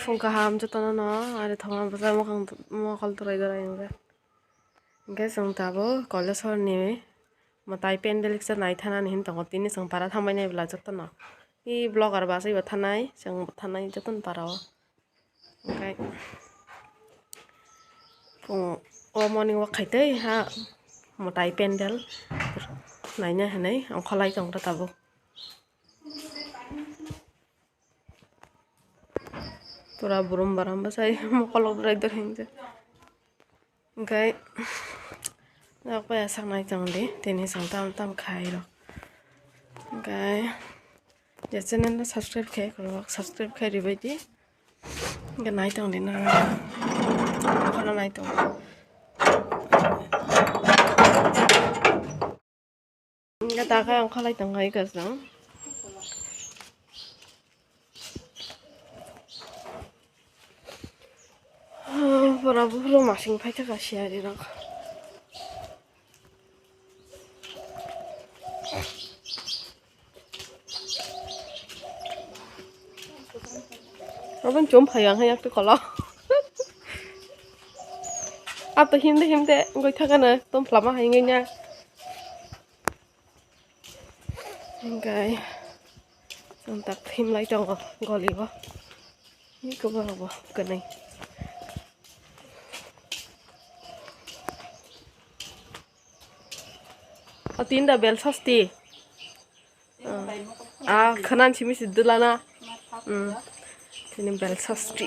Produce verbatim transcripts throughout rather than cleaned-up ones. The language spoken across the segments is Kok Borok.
Phung kaham jotono no, ari thoma bwsa mwkhang, mokol twrai twrai wngkha. Hwnkhe chwng tabuk Kolesor ni mwtai pendel kisa naithanani hin tongo, tini chwng para thangbai nai bwla jotono. I vlogger bachai bo thanai, chwng bo thanai jotono para o. Hwnkhe phung o morning walk khai tei ha mwtai pendel naina hinwi ongkholai tongkha tabuk. Pura burum baram bwsai mokolok drai drai hinjak. Hwnkhe nok bai asak nai tong di, tini chwng tam tam khai rok. Hwnkhe je channel no subscribe khai khorok, subscribe khai ribai di. Hwnkhe nai tong di na, okhorno nai tong. Hwnkhe daga ang khalai tong hai kasang. Pura buphuru masing phai thaka siyari rok. Abang chom phai ang hai yak tu kolo. Ato himde himde goi thaka na tom phlama hai ngai nya. Hwnkhe chwng tak thimlai tongo goli o. Ni kwbangbo kwnwi. O tinda bel sosti. Ah, khwnan simi si dulana. Hmm. Tini bel sosti.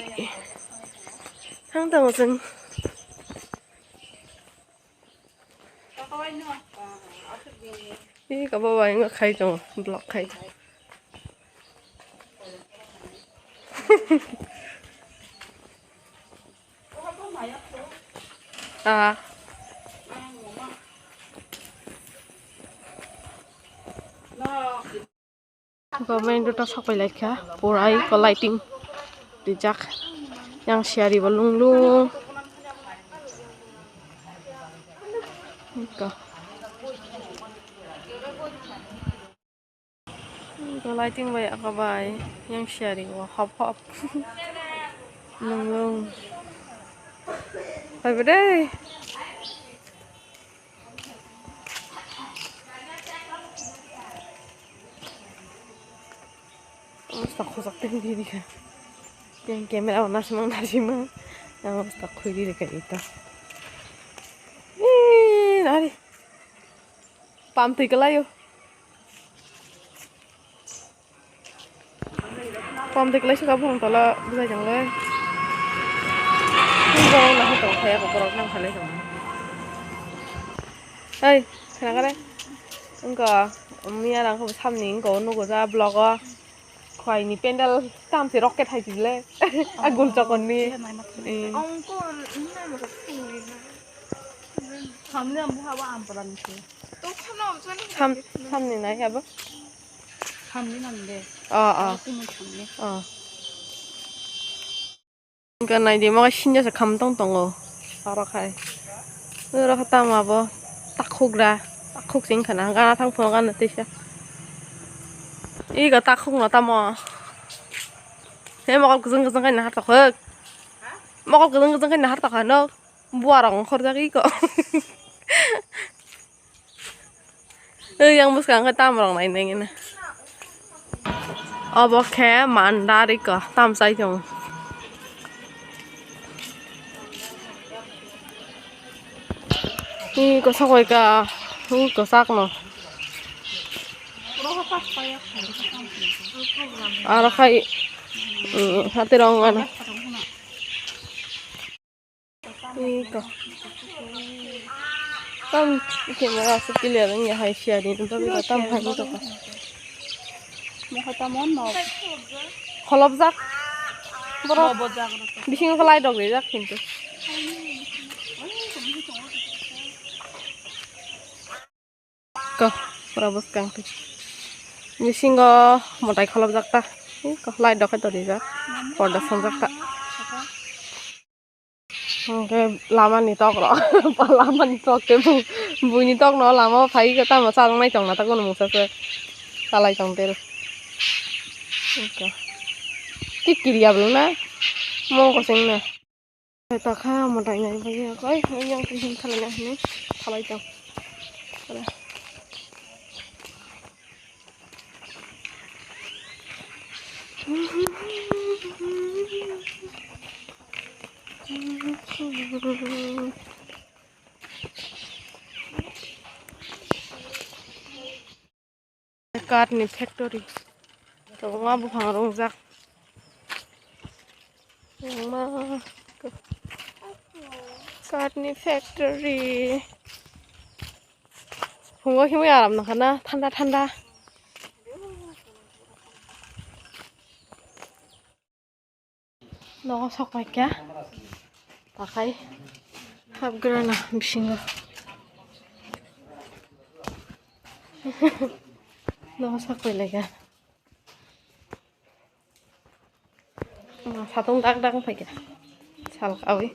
Thang tongo chwng. Ih, kabo bai wngkha khai tongo, block khai. Ah. Government to sok pai laikha, purai ko lighting rijak, yang siyari bo lung lung. Ko lighting bai aka bai yang siyari bo hop hop lung lung. Bai bwdai. Ang bwsa khojak tei ri rikha. Yang camera o nasimang nasimang. Ang bwsa khoi ri rikha ita. Ee, nari. Pam twi kwlaio. Pam twi kwlai suka bwrang tola bwsai tongo. Tei borok nang tong phai borok nang phalai tongo. Hei, khna kare. Wngkha miya rang khe samni wngkha o nugo ja vlog o. Khwai ni pendal tam se rocket hai tibile. A gul chokon ni. Ang ko nai ma thang. Samni ang buha ba ampara ni se. Sam, samni nai abo. Samni nang de. Oh, oh. Aku mau samni. Oh. Hwnkhe naidi, mo sinjasa kham tong tongo. Oro khai. Oro khe tamo abo takhugra. Takhuk sing khana. Gana thang phano gana teisa. Ego takhuk no tamo. He mokol kwchwng kwchwng khai nahar tokha. Mokol kwchwng kwchwng khai nahar tokha no. Buarok ongkhorjak iko. Ei, yang bwskang khe tam rok nai nai nai. Obo khe mandar iko, tam chai tongo. Iko sokoi ka, iko sak no. Aro khai, mm, hati rong ano. Iko. Tam camera se clear wngya hai siyani, tei tam hai wngtongkha. Kholopjak. Borok bisingo khe light rok rijak hintu. Ko, pura bwskang twi. Bisingo mwtai kholopjak ta. Ko light rok khe to rijak. Porda songjak ta. Hwnkhe lama ni tok rok. Lama ni tok tei bu-, buini tok no lama o phai khe tamo chalok nai tong na ta kunu mungsa se. Chalai tong tero. Ko. Ki kiriya bwlwng na? Mo ko sing na. Ta kha mo dai nai bai ya. Oi, yang ko hin khala na hin. Khalai ta. Kath ni factory. Tongma buphang rongjak. Tongma kath ni factory. Phungo himwi aram nangkha na, thanda thanda. Nogo sok paikha. Takhai hapgrana bisingo. Nogo sok pailaikha. Satung dak dak paikha. Sal kawi.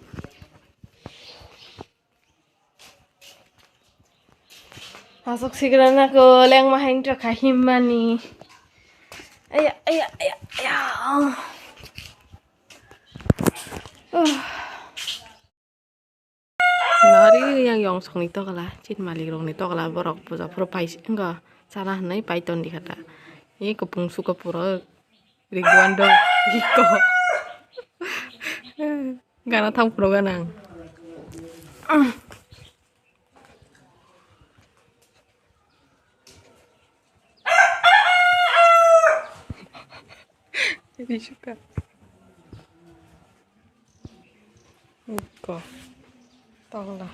Aswk sigrana ko lengma hain tokha himmani. Aya, aya, aya, aya. Uh. Nari yang yong songni tokla, chin malik rokni tokla borok puja phuru pai wngkha chana hinwi pai ton di kha ta. Ni kupung suka pura. Riguando. Iko. Gana thang pro ganang. Ini suka. Iko. Tongla.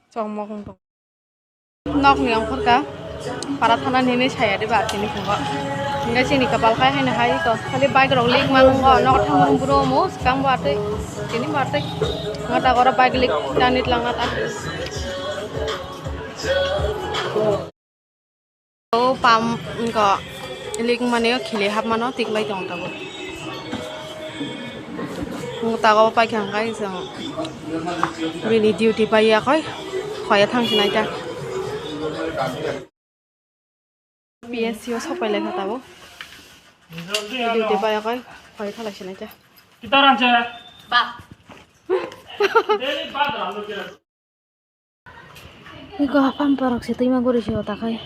Chongmok wng tong. Nok ni ongkhorka para thana nini saya de ba chini phungo. Hingke chini kapal khai haino hai ko khali bike rok lik mango nok thang buro mo skang bo atwi chini bo atwi. Ngata gora bike lik tanit langna ta. O pam ko lik mane khili hap mano tik lai tong tabo. Tago pai kha hingke chwng bini duty pai ya khoi, khoi ya thang sinai ta. P S C o sok pai lai kha tabo. Duty pai ya khoi, khoi ya thang lai sinai ta. Kita orang cewek. Ba. Daily ba dalam lu kira. Iko pampa rok se twima guri se o takhai.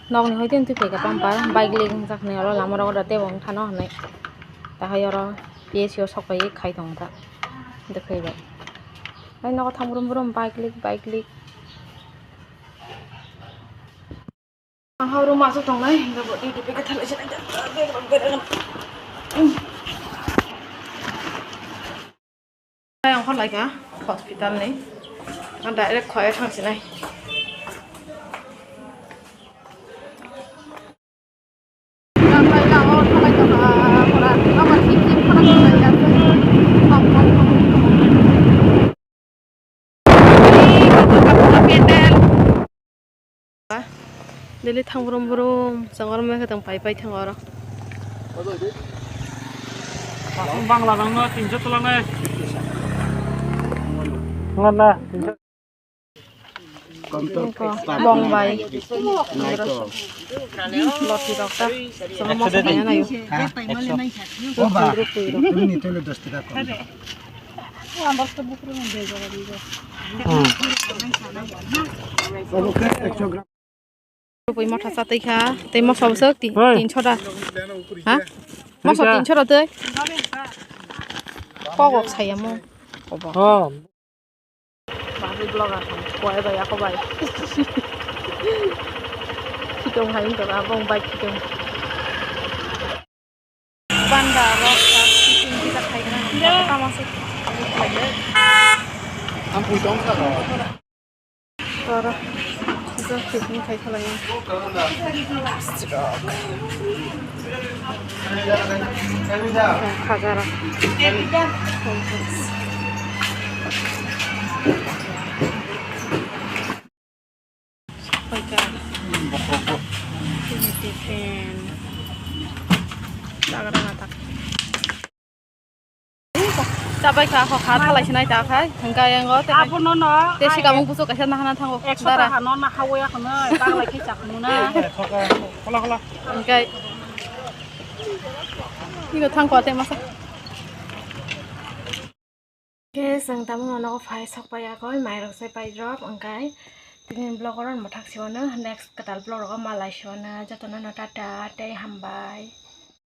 Nokni hoi tei twi phaikha pampa, bike lik wngjaknai oro lama rogo da tei bo wngkhano hinwi. Takhai oro P S C o sok pai khai tongo ta. Hwnkhe khaibai. Hai nogo thang brum brum bike lik, bike lik. Ang hao room aswk tongnai, hingke bo duty packet thalai se nai, bag rok bera gana. Ang hor lai ka hospital ni, ang direct khoi thang sinai. Daily thang brum brum, chwng oro mui khe tong pai pai thango oro. Bangla nangno tinso tola nai. Nangna tinso. Bong bai. Loti rok ta. Chwng masa kaya nayo. Oba. Ini tuh dos tiga kau. Rupui motha chatwi kha, tei moso bwswk ti-, Oi. Tinso da. Ha? Moso Rika. Tinso da tei. Kok rok saya mo. Kobo. Oh. Bahai vlogger koi bai ako bai. Khitong hai wngkha bong bai khitong. Panda rok ta kiting kita khai kana. Tama se. Ang pui tong kha. Oro jo kiting khai khalai. Khaja rok. Paikar. Tini tiffin. Chagra na tak. Chabai kha, kho kha, thalai sinai ta khai. Hingka yango te. Abono no, te ai, sikamung puso kaisa nahana thango. Ekso dara. Taha no nahawi akhno, taglai khe chakmuna. Khola, khola. Hingkai. Ino thangko te masa. Khe chwng tamo nogo phai sok pai yakoi, mairok se pai drop, wngkai tini vlog oro mwthak siwano, next kwtal vlog rogo malai siwano, jotono no tata tei hambai.